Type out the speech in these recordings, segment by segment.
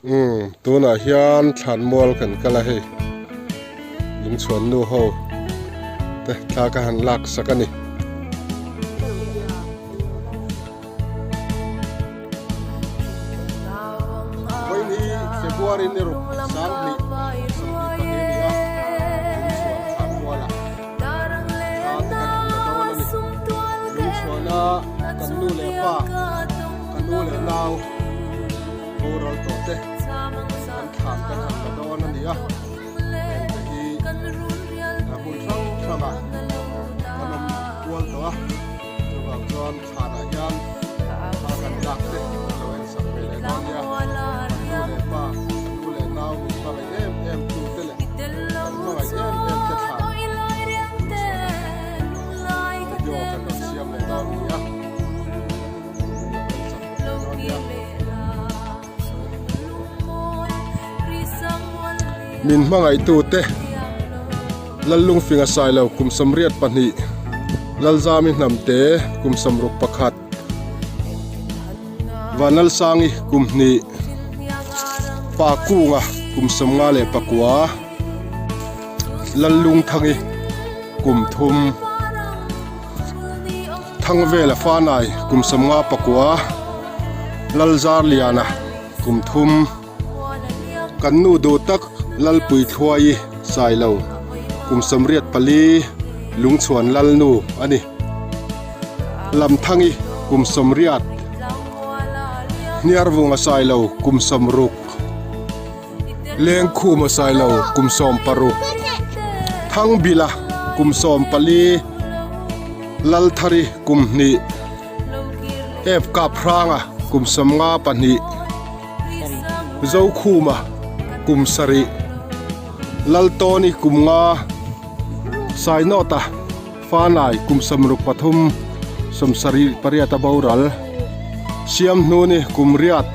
Umm tunah hian thlanmual kan kal a hei lungchhuan nu ho te thla ka han lak sak a ni. Vawiin hi February ni ruk 2024 a ni a, lungchhuan thlanmualah thla te kan han la dawn a ni. Lungchhuana kan nu leh pa, ka nu leh nau. Boral tawh te kan thlan kan han la dawn a ni a, hengte hi hmun hrang hrangah kan awm kual tawh a, chuvang chuan thlanah hian thla kan lak te kan lo en sak ve leh dawn nia, kan nu leh pa, kan u leh nau min hmangaih em em tu te leh kan hmangaih em em te thlan video kan rawn siam leh dawn a ni a. Min hmangaihtute Lallungfinga Sailo kum 82, Lalzami Hnamte kum 61, Vanlalsangi kum 2, Pa Kunga kum 59, Lallungthangi kum 3. Thangvela Fanai kum 59, Lalzarliana kum 3, kan nu duh tak Lalpui Thluai Sailo kum 84, Lungchhuan Lalnu a ni. Lamthangi kum 80, Hniarvunga Sailo kum 60, Lengkhuma Sailo kum 60, Thangbila kum 14, Lalthari kum 2, Ep Kap Hranga kum 52, Zokhuma kum 7, Laltawni kum 5, Sainawta Fanai kum 63, 78 a boral, Siamhnuni kum 8,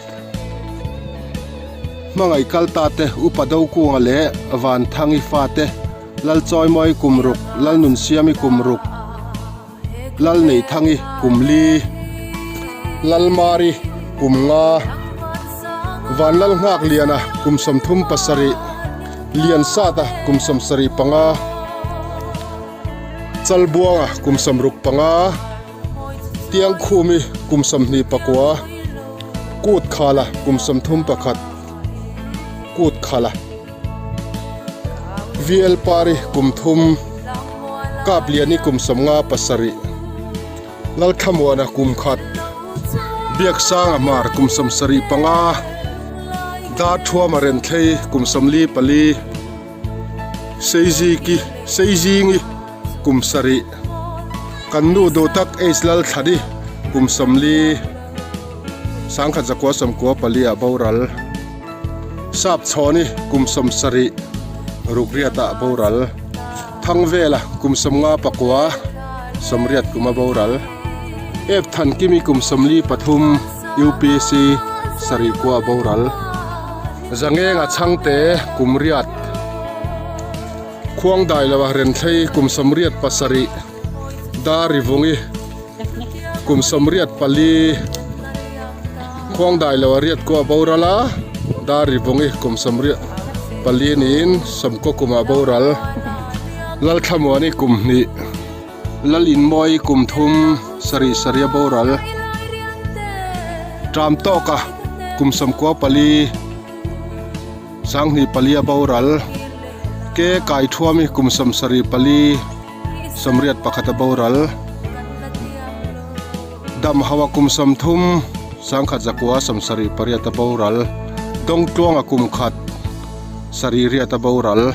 Hmangaih kal ta te, Upa Dokunga leh Vanthangi fate, Lalchawimawi kum ruk, Lalnunsiami kum ruk, Lalneithangi kum li, Lalmari kum nga, Vanlalnghakliana kum 37, Liansata kum 75, Chalbuanga kum 65, Tiangkhumi kum 29, Kut Khala kum 31, Kut Khala VL Pari kum 3, Kapliani kum 57, Lalthlamuana kum 1, Biaksanga Hmar kum 75, Darthuama Renthlei kum 44, Seiziki Seizingi kum 7, kan nu duh tak H Lalthlani kum 40, 1994 ah boral, Sap Chhawni kum 70, Rukriat ah boral, Thangvela kum 59, 80 kum a boral, Ep Thankimi kum 43, UPC sarih kua boral, Zangenga Chhangte kum 8, Khuangdai lova Renthlei kum 87, Darivungi kum 84, Khuangdai lova riat kua boral a, Darivungi kum 84 niin sawmkaw kumah boral, Lalthlamuani kum 2. Lalinmawi kum thum sarih sarih a boral. Ṭam tawka kum 94 24 a boral. Ke kai thuami kum 74 81 a boral. Dam hawa kum 30 1978 a boral. Dawngtluanga kum 1 8 a boral.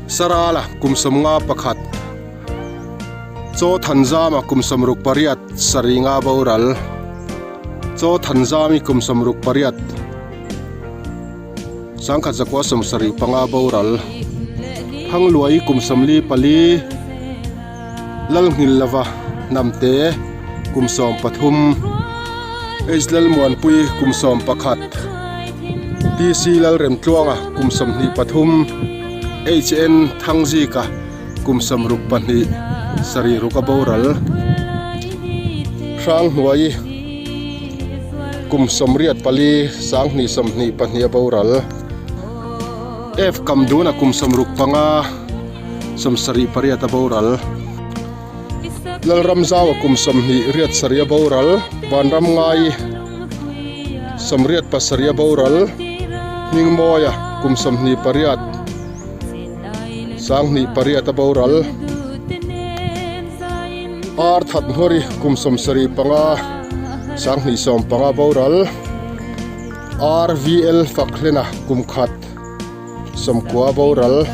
Sarala kum 51, Chaw Thanzama kum 68, 70 boral. Chaw Thanzami kum 68, 1975 boral. Thangluai kum 44, Lalnghillava Hnamte kum 13, H Lalmuanpui kum 11, TC Lalremtluanga kum 23, HN Thangzika kum 62, sarih ruk a boral. Hranghnuai. kum 84 2022 a boral. F Kamduna kum 65 78 a boral. Lalramzaua kum 27 a boral. Vanramngai 87 a boral. Hmingmawia kum 28 28 a boral. Ar that nghawri kum 75 2015 boral. RVL Fakhlena kum khat 90 boral.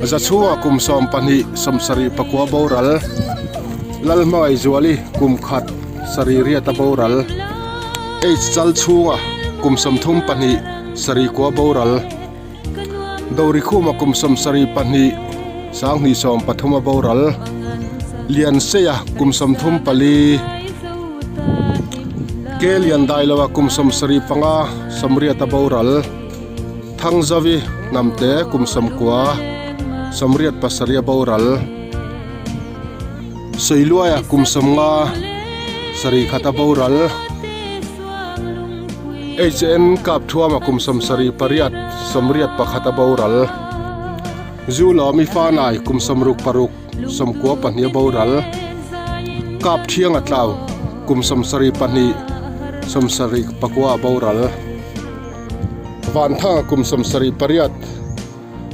Zachhunga kum 12 74 boral. Lalhmangaihzuali kum khat 78 a boral. H Chalchhunga kum 32 74 boral. Dorikhuma kum 72 2013 a boral. Lianseia kum 34 Ke Liandailoa kum 75 80 a boral. Thangzavi Hnamte kum 90 87 a boral. Sawiluaia kum 50 71 a boral. HN Kapthuama kum 78 81 a boral. Zu Lawmi Fanai kum 66 92 a boral. Kapthianga Tlau kum 72 74 a boral. Vanthanga kum 78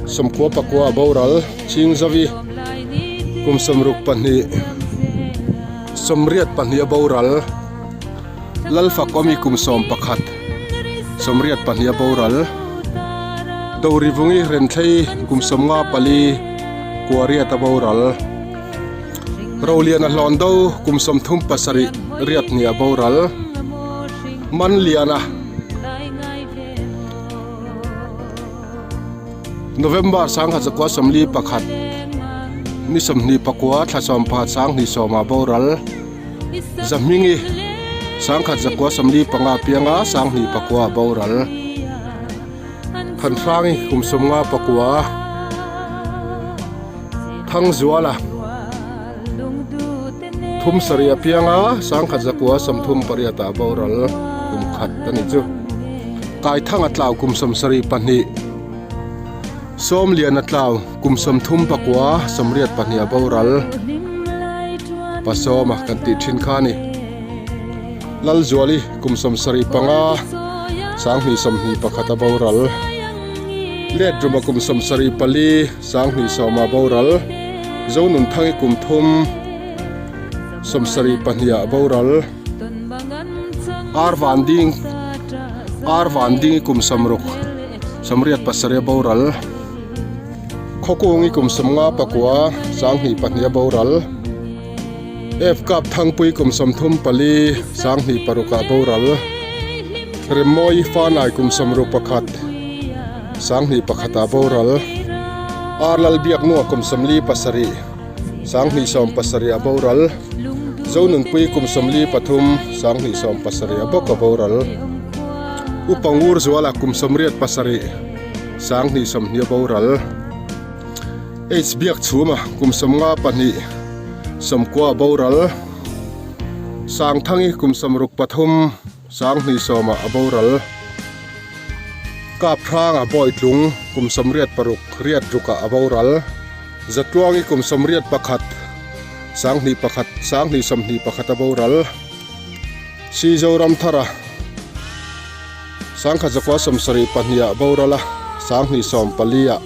94 a boral. Chingzavi kum 62 82 a boral. Lalfakawmi kum 11 82 a boral. Dorivungi Renthlei kum 54 48 a boral. Roliana Hlawndo kum 37 82 a boral. Manliana November 1941 ni 24 thla 11 20 a boral. Zahmingi 1945 pianga 2009 a boral. Thanhrangi kum 59 Thangzuala 37 a pianga 1938 ah boral kum khat a ni chu. Kaithanga tlau kum 72 Sawmliana tlau kum 39 82 a boral. Pasawma kan tih thin kha a ni. Lalzuali kum 75 2021 a boral. Letruma kum 74 20 a boral. Zonunthangi kum 3 72 ah boral. Ar Vanding Ar Vandingi kum 60 87 a boral. Khawkungi kum 59 2002 a boral. F Kap Thangpui kum 34 2006 ah boral. Remmawi Fanai kum 61 2001 ah boral. R Lalbiaknua kum 47 2017 ah boral. Zonunpui kum 43 2017 ah bawk a boral. Upa Ngurzuala kum 87 2020 a boral. H Biakchhuma kum 52 90 a boral. Sangthangi kum 63 20 ah a boral. Kaphranga Bawitlung kum 86 86 ah a boral. Zatluangi kum 81 2021 2021 a boral. Si Zoramthara 1972 ah boral a, 2014 ah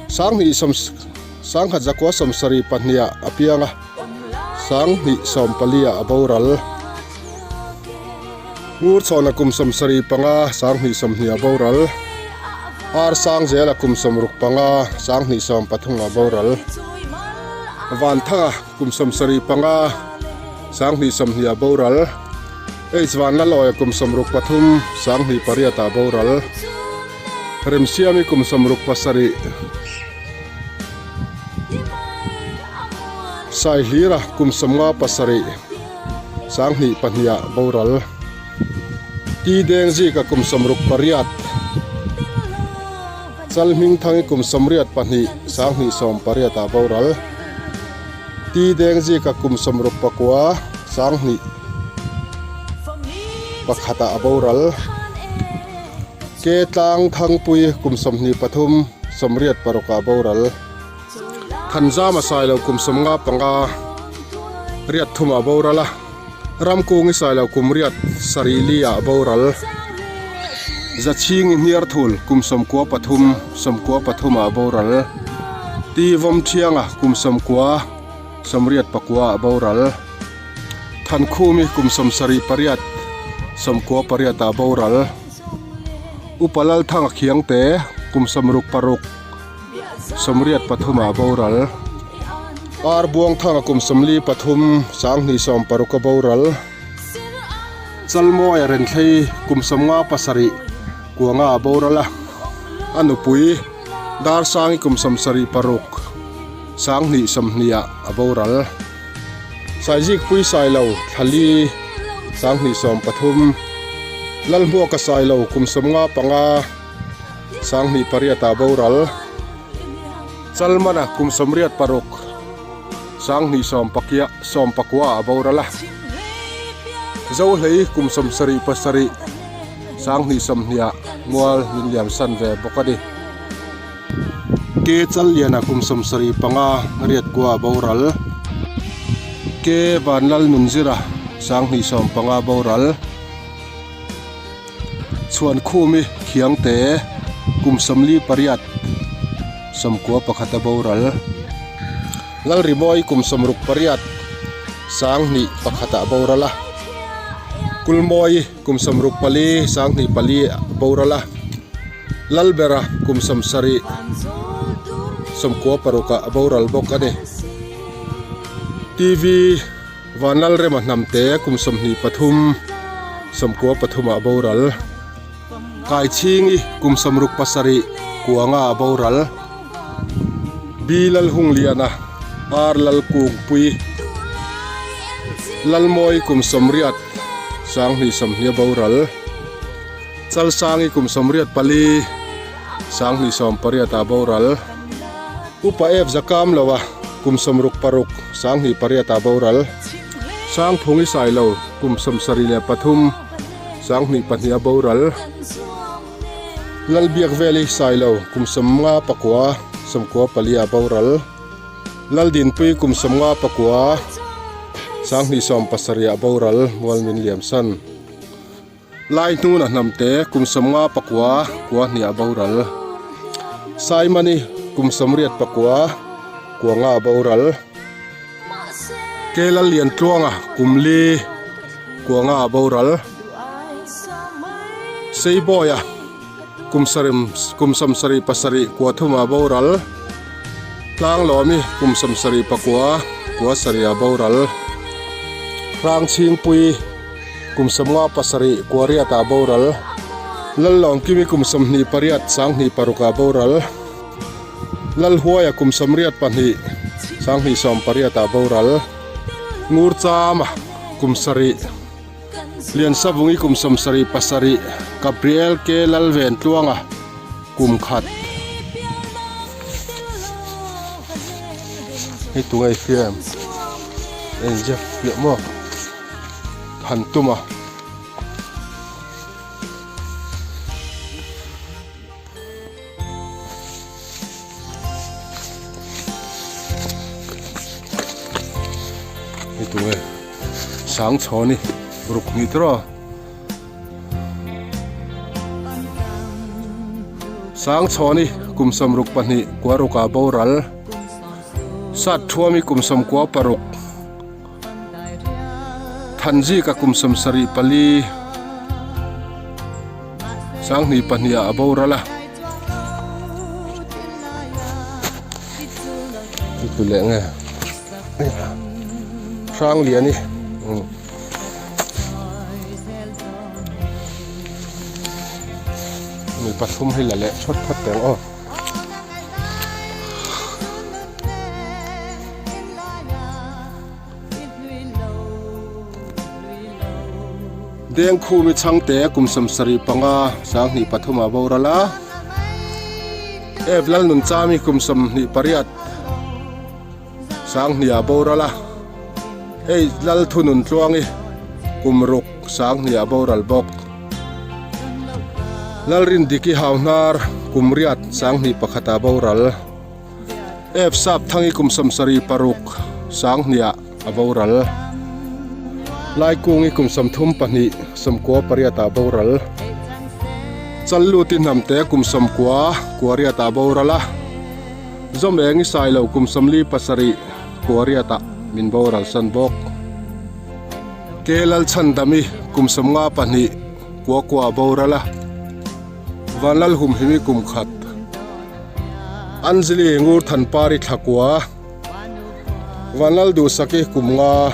1972 ah a piang a, 2014 ah a boral. Ngurchhawna kum 75 2020 ah boral. Ar Sangzela kum 65 2023 ah boral. Vanthanga kum 75 2020 ah boral. H Vanlalawia kum 63 2008 ah boral. Remsiami kum 67 Saihlira kum 57 2002 ah boral. Ti Dengzika kum 68 Chalhmingthangi kum 82 2018 ah boral. Ti Dengzika kum 69 20. pakhatah a boral. Ke tlang Thangpui kum 23 86 ah a boral. Thanzama Sailo kum 55 riat thumah a boral a, Ramkungi Sailo kum riat sarih li ah a boral. Zachhingi Hniarthul kum 93 93 ah a boral. Ti Vawmthianga kum 90 89 ah a boral. Thankhumi kum 78 98 ah a boral. Upa Lalthanga Khiangte kum 66 83 ah a boral. Ar Buangthanga kum 43 2016 a boral. Chalmawia Renthlei kum 57 kuanga a boral a, a nupui Darsangi kum 76 2020 ah a boral. Saizikpui Sailo Thlali 2013, Lalhmuaka Sailo kum 55 2008 ah boral. Chalmana kum 86 2019 ah a boral a. Zohlei kum 77 2020 ah mual min liam san ve bawk a ni. Ke Challiana kum 75 riat kua a boral. Ke Vanlal Nunzira 2015 boral. Chhuankhumi Khiangte kum 48 91 a boral. Lalrimawi kum 68 2001 ah a boral a. Kulmawi kum 64 2004 a boral a. Lalbera kum 70 96 ah a boral bawk a ni. TV Vanlalrema Hnamte kum 23 93 ah a boral. Kaichhingi kum 67 kuanga a boral. B Lalhungliana R Lalkungpui Lalmawi kum 80 2020 a boral. Chalsangi kum 84 2018 ah boral. Upa F Zakam loa kum 66 2008 ah boral. Sangphungi Sailo kum 73 2002 ah boral. Lalbiakveli Sailo kum 59 94 ah boral. Laldinpui kum 59 2017 ah boral mual min liam san. Lai hnuna hnamte kum 59 kua hnih a boral. Saimani kum 89 kua nga a boral. Kelal Liantluanga kum li kua nga a boral. Seibawia kum sarim kum 77 kua thum a boral. Tlanglawmi kum 74 kua sarih a boral. Hrangchhingpui Kum 57 Kuariat ah boral. Lallawngkimi kum 28 26 ah boral. Lalhuaia kum 82 2018 ah boral. Ngurchama kum 7 Liansavungi kum 77 Gabriel K Lalventluanga kum khat. Hei tunge i hria em? A inziak fiah maw? Han tum a. Hei tunge Sangchhawni ruk hnih tawh a. Sangchhawni kum 62 kua rukah boral. Sathuami kum 96. Thanzika kum 74 22 ah a boral a. Chu leh nge hrang lian i mi pathum hi la leh thawt phawt teh ang aw. Dengkhumi chhangte kum 75 23 ah boral a, F Lalnunchami kum 28 20 ah boral a, H Lalthununtluangi kum ruk. Sanghnih a boral bawk. Lalrindiki Hauhnar kum riat 21 ah boral. F Sapthangi kum 76 Sanghnih ah a boral. Laikungi kum 32 98 ah boral. Challuti Hnamte kum 98 ah boral a. Zawmengi Sailo kum 47 98 ah min boral san bawk. Ke Lalchhandami kum 52 kua kua boral a. Vanlalhumhimi kum khat. Anjali Ngur Thanpari thla kua. Vanlalduhsaki kum nga.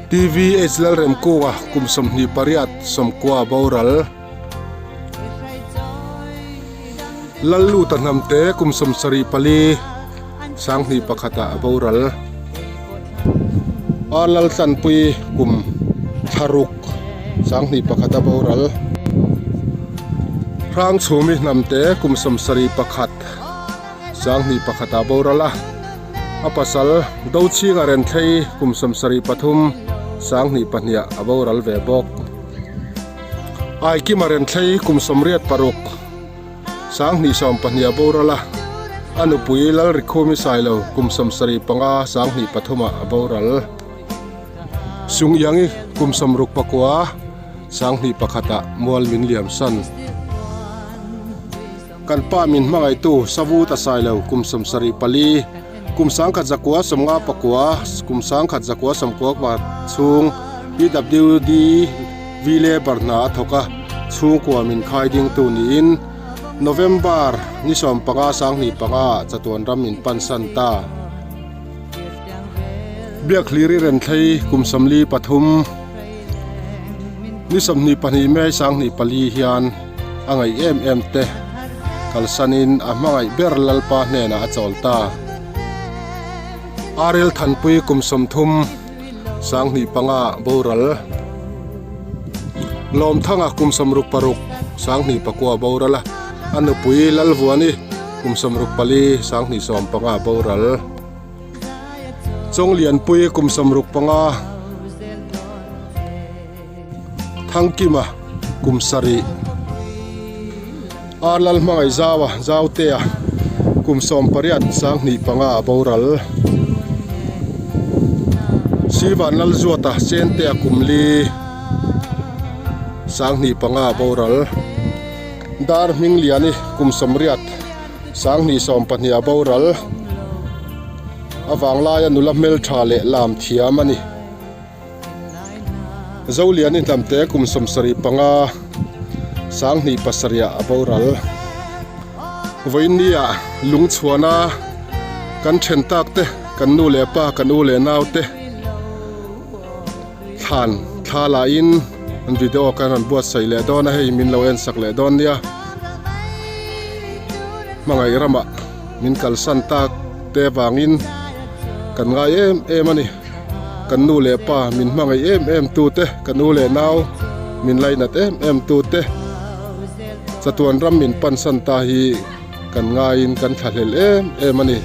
TVH Lalremkunga kum 28 90 boral. Lalluta Hnamte kum 74 21 ah a boral. Ar Laltlanpui kum thlaruk 21 a boral. Hrangchhumi Hnamte kum 71 21 ah a boral a. A pasal Dochhinga Renthlei kum 73 2002 ah a boral ve bawk. Aikima Renthlei kum 86 2022 a boral a, a nupui Lalrikhumi Sailo kum 75 2003 ah a boral. Sungiangi kum 69 2001 ah mual min liam san. Kan pa min hmangaihtu Savuta Sailo kum 74, kum 1959, kum 1994 chhung PWD Vile Barhna a thawk a, chhungkua min khai dingtu niin November ni 15 25 ah chatuan ram min pansan ta. Biakhliri Renthlei kum 43, ni 22 May 24 hian a ngaih em em te kalsanin a hmangaih ber Lalpa hnenah a chawl ta. Arel Thanpui kum 30 25 boral. Lawmthanga kum 66 29 boral a, a nupui Lalvuani kum 64 2015 boral. Chawnglianpui kum 65 Thangkima kum sarih Ar Lalhmangaih Zaua Zautea kum 18 25 a boral. Sivan Lalzuata Chentea kum li 25 a boral. Dar Hmingliani kum 80 2022 a boral. A vanglaia nula hmeltha leh lam thiam a ni. Zoliani Hnamte kum 75 2007 ah a boral. Vawiinnia lungchhuana kan then tak te, kan nu leh pa, kan u leh nau te thlan thla lahin an video kan rawn buatsaih leh dawn a, hei min lo en sak leh dawn nia. Hmangaih ramah min kalsan tak te vangin kan ngai em em a ni. Kan nu leh pa min hmangaih em em tu te, kan u leh nau min lainat em em tu te, chatuan ram min pansan ta hi kan ngaiin kan thlahlel em em a ni.